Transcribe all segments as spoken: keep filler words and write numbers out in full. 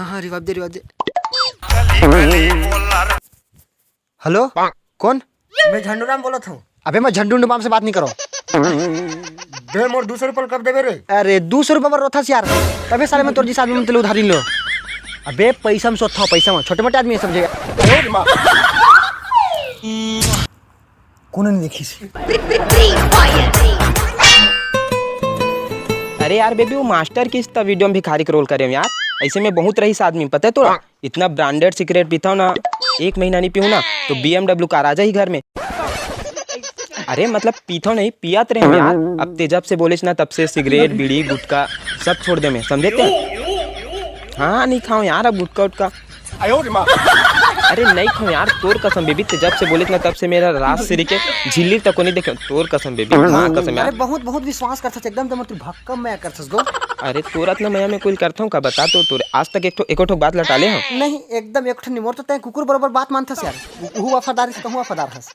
हाँ, रिवाज दे, रिवाज दे। हेलो, कौन? मैं झंडूराम बोलत हूँ। अबे, मैं झंडू उंडू बाम से बात नहीं करो। बे, मोर दू सौ रुपया कब देबे रे? अरे, दू सौ रुपया बर रोथस यार। तबे साले मैं तोर जिस आदमी मन तेले उधारी लो। अबे, पैसा में सोचता हूँ, पैसा में। छोटे मोटे आदमी है समझे। कोनो नहीं देखिस। अरे यार बेबी, वो मास्टर किस्त वीडियो में भिखारी के रोल करे हूँ यार। ऐसे में बहुत रईस आदमी, पता है तोला? इतना ब्रांडेड सिगरेट पीता हूँ ना, एक महीना नहीं पीऊँ ना तो बीएमडब्ल्यू कार आ जाही घर में। अरे मतलब पीता हूँ नहीं, पियत रहे हूँ यार। अब ते जब से बोलेस ना तब से सिगरेट, बीड़ी, गुटखा सब छोड़ दे मैं, समझे ते? हाँ, नहीं खाऊँ यार अब गुटखा उटखा। अरे नहीं खाऊँ यार, तोर कसम बेबी, ते जब से बोलेस ना तब से मेरा रात से रिके झिल्ली तक को नहीं देखे, तोर कसम बेबी, माँ कसम यार। अरे बहुत बहुत विश्वास करथस एकदम, तमर तू भक्कम मया करथस गो। अरे तोर अतना मया में कोई करथों का, बता तो तोरे आज तक एक ठो एको ठो बात लटाले हो? नहीं, एकदम एक ठो नहीं, मोर तो तैं कुकुर बरोबर बात मानथस यार। उहू वफादार हस, तहूँ वफादार हस।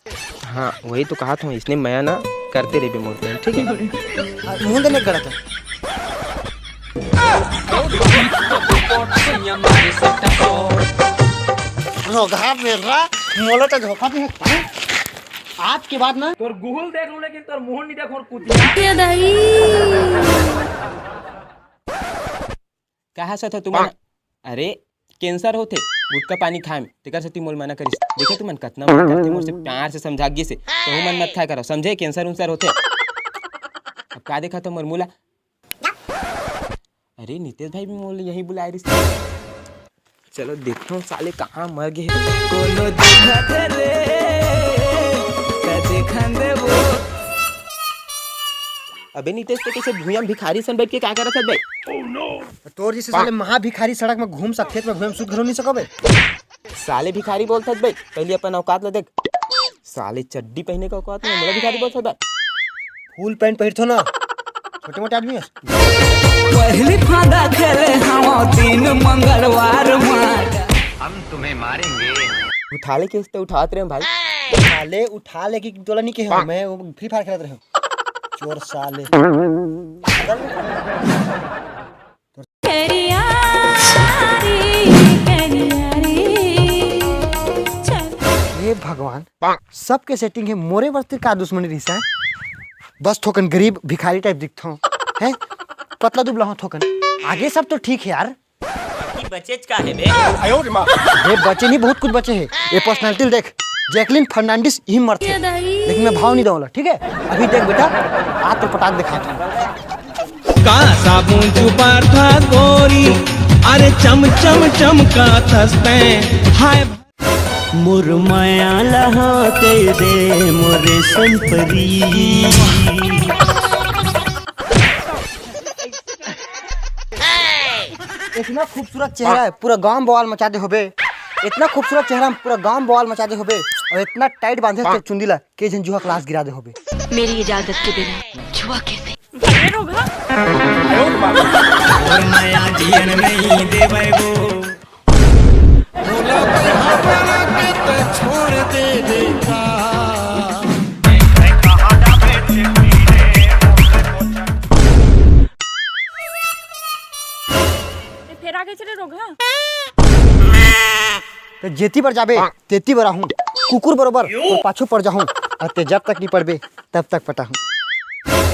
हाँ, वही तो कहा था, इसने मया ना करते रहे मोर पे, ठीक है? आ, मुंह देने गड़ा था। रोगहा बेर्रा, मोला तो धोखा भी है। आज के बाद ना तोर गुहुल देख लूं, लेकिन तोर मुंह नहीं देखो, कुतिया। ये दाई। कहा सा था तुमन? अरे, कैंसर होथे गुटखा पानी खाए में, तेकर सेती मोल मना करिस। देखो तुमन कतना मना करथे, मोर से प्यार से समझा गिस हे, तो मन मत खाए करो, समझे? कैंसर उंसर होथे। अब का देखा था मोर मुला? अरे, नितेश भाई भी मोल यही बुलाए रिस। चलो देखता हूँ साले कहाँ मर गए। कोनो देखत रे, का देखन देबो। अबे नितेश, ते कैसे भुइयां भिखारी सन बैठ के का करत हस बे? तोर जैसे साले महा भिखारी सड़क में घूम सकथे, त मैं भुइयां में सुत घलो नहीं सकबे। साले भिखारी बोलत हस बे, पहले अपन औकात ला देख। साले चड्डी पहने का औकात नहीं, मोला भिखारी बोलत हस बे। फुल पैंट पहिरथो ना, छोटे मोटे आदमी हस। पहली फांदा खेले हवा दिन मंगलवार मा। हम तुम्हें मारेंगे। उठा ले केस ते उठात रहे भाई। साले उठा ले कि तोला नहीं कहे, मैं वो फ्री फायर खेलत रहे। चोर साले। करिया रे, करिया रे, चल। हे भगवान, सबके सेटिंग है, मोरे बर ते का दुश्मनी रिहिस हे? बस थोकन गरीब भिखारी टाइप दिखथों, हैं? पतला दुबला हों थोकन, आगे सब तो ठीक है यार। बाकी बचेच का है बे? बे बचे नहीं, बहुत कुछ बचे है। ये पर्सनालिटी देख, जैकलिन फर्नांडिस ही मरथे, लेकिन मैं भाव नहीं दूंगा, ठीक है? अभी देख बेटा, आज तो पटाख दिखाता हूँ। का साबुन चुपार था गोरी, अरे चम चम चमका थस्ते, हाय। मोर माया लहा के दे मोरे संपरी। इतना खूबसूरत चेहरा है, पूरा गांव बवाल मचा दे होबे। इतना खूबसूरत चेहरा है, पूरा गांव बवाल मचा दे होबे। और इतना टाइट बांधे तो चुंदी ला के झन जुआ क्लास गिरा दे होबे। मेरी इजाजत के बिना छुआ कैसे? अरे रोगहा। और नया जियन नहीं देवे वो। बोला भाई, हाँ, बना के तो छोड़ दे देखा। ए, फेर आ गे रे रोगहा। त जेती बर जाबे, तेती बर आहूं। कुकुर बरोबर तोर पाछू पड़ जाहूं, अउ ते जब तक नहीं पड़बे, तब तक पटाहूं।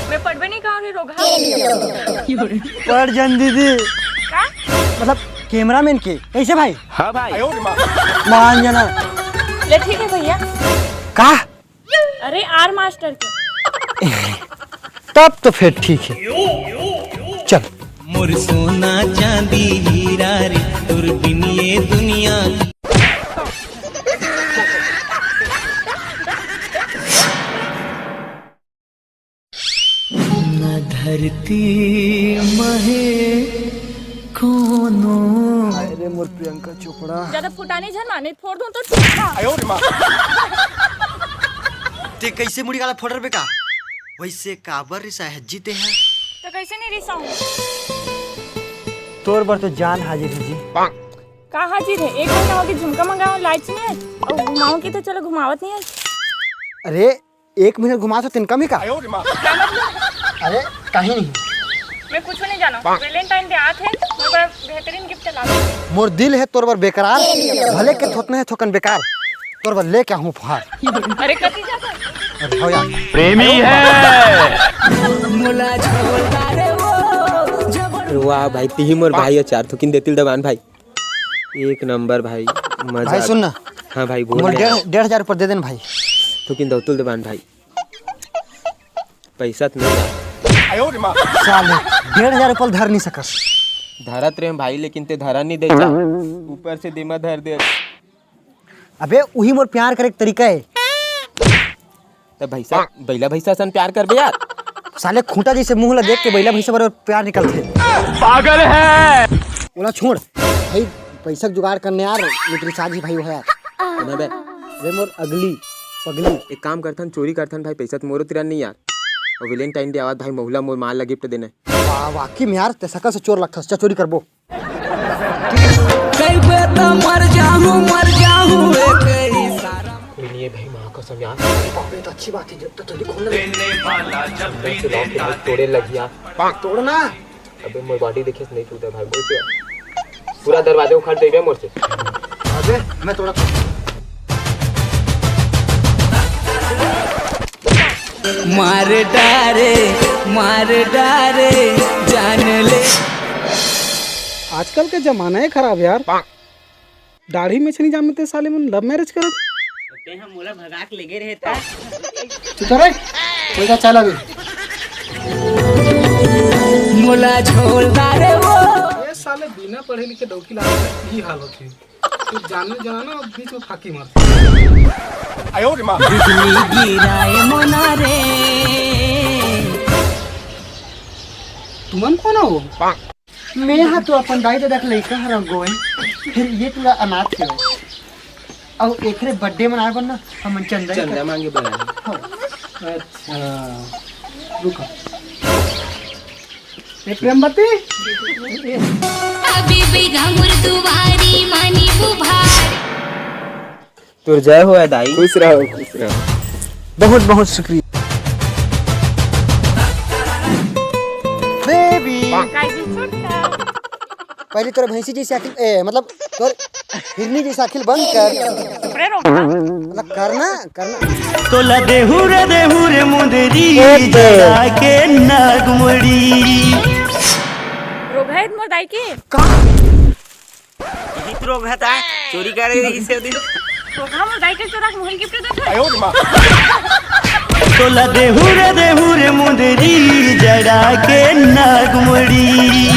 मैं पढ़बे नहीं कहूं रे रोगहा। पढ़ जन दीदी। का? मतलब कैमरामैन के कैसे भाई? हाँ भाई। मान जाना। ले ठीक है भैया। का? अरे आर मास्टर के। तब तो फिर ठीक है, चल। मोर सोना चांदी हीरा रे, तोर बिन ये दुनिया। न धरती महे कोनो। अरे मोर प्रियंका चोपड़ा। ज्यादा फुटानी झन माने, फोड़ दूं तो ठीक ना। ते कैसे मुड़ी गाला फोड़ रहे का? वैसे काबर रिसा है जीते हैं? तो कैसे नहीं रिसाऊं? तोर बर तो जान हाजिर है जी। का हाजिर है? एक महीना होगे झुमका मंगाओ, लाइच नहीं है, और घुमाओ की तो चलो घुमावत नहीं है। अरे एक महीना घुमा सकते कम ही का? अरे कहीं नहीं। मैं कुछू नहीं जानव। Valentine Day आत हे, मोर बर बेहतरीन gift ला दे। मोर दिल हे तोर बर बेकरार, भले के थोथना हे थोकन बेकार, तोर बर लेके आहूं उपहार। अरे कति जात हे? अरे हो यार। प्रेमी है। वाह भाई, तिही मोर भाई हे, चार थोकिन देतिल दबान भाई। एक नंबर भाई, मजा भाई आ सुन ना। हाँ भाई, बोल मोर यार। डेढ़, डेढ़ हजार रुपया दे देन भाई। थोकिन दौतुल दबान भाई। पैसा तो नहीं यार। साले, डेढ़ हजार रुपया धर नहीं सकस। धरत रहे भाई, लेकिन ते धरा नहीं दे जा। ऊपर से दिमा धर दे। अबे, उही मोर प्यार करे के तरीका हे। त भैंसा, बैला भैंसा सन प्यार करबे यार। साले, खूंटा जैसे मुंह ला देख के बैला भैंसा बराबर प्यार निकलथे। पागल है। ओला छोड़ भाई, पैसा के जुगाड़ करने यार, मित्र साझी भाई हो यार। अबे, अबे मोर अगली पगली। एक काम करथन, चोरी करथन भाई, पैसा तो मोरो तिरा नहीं यार। और Valentine Day आवत भाई, महू ला मोर माँ ला gift देना हे। वाह, वाकई में यार, ते सकल से चोर लगथस, चल चोरी करबो। कइबे त मर जाहूं, मर जाहूं, एक इशारा। कोई नहीं है भाई, माँ कसम यार। बाप रे, तो अच्छी बात है, जब तो जल्दी खोल ले। अंदर से lock है भाई, तोड़े लग गया। तोड़ना। अबे मोर body देखे से नहीं छूटा भाई, बोल से। पूरा दरवाजा उखाड़ देबे मोर से। अबे मैं तोड़ा। मार डारे, मार डारे, जान ले। आजकल के जमाना ही खराब यार। दाढ़ी में छनी जामे ते साले मन love marriage करत। ते हम मोला भगा के लेगे रहे था। चुप रह। कोई का चल अभी। मोला छोड़ डारे वो। ये साले बिना पढ़े लिखे डौकी लागे, ई हाल होथे। तू जाने जाना, बीच में फाकी मार। आयो रे माँ। बिजली गिराए मोना रे। तुमन कौन हो? मैं हा तो अपन दाई ददा के लइका हरव गोय, फिर ये टूरा अनाथ हे। अउ एकरे birthday मनाए बर ना हमन चंदा ही चंदा कर- मांगे बर आए। हाँ। अच्छा, रुका। ए प्रेमवती, अभी भी घामुर दुवारी मानी बुभार। तोर जय होवय दाई। खुश रहो, खुश रहो। बहुत बहुत शुक्रिया। बेबी। काजी छोटा। पहले तोर भैंसी जैसी आँखी, ए, मतलब तोर हिरनी जैसी आँखी बंद कर। चुप रे रोगहा। मतलब करना, करना। तोला देहू रे, देहू रे मुंदरी, ए बे। जला के नागमड़ी। रोगहा हे मोर दाई के। का? इही तो रोगहा था, चोरी करे रहिस हे ओ दिन। रोगहा मोर दाई के चोरा के मोहन gift देथे। तोला देहू रे, देहू रे मुंदरी, जड़ा के नागमड़ी।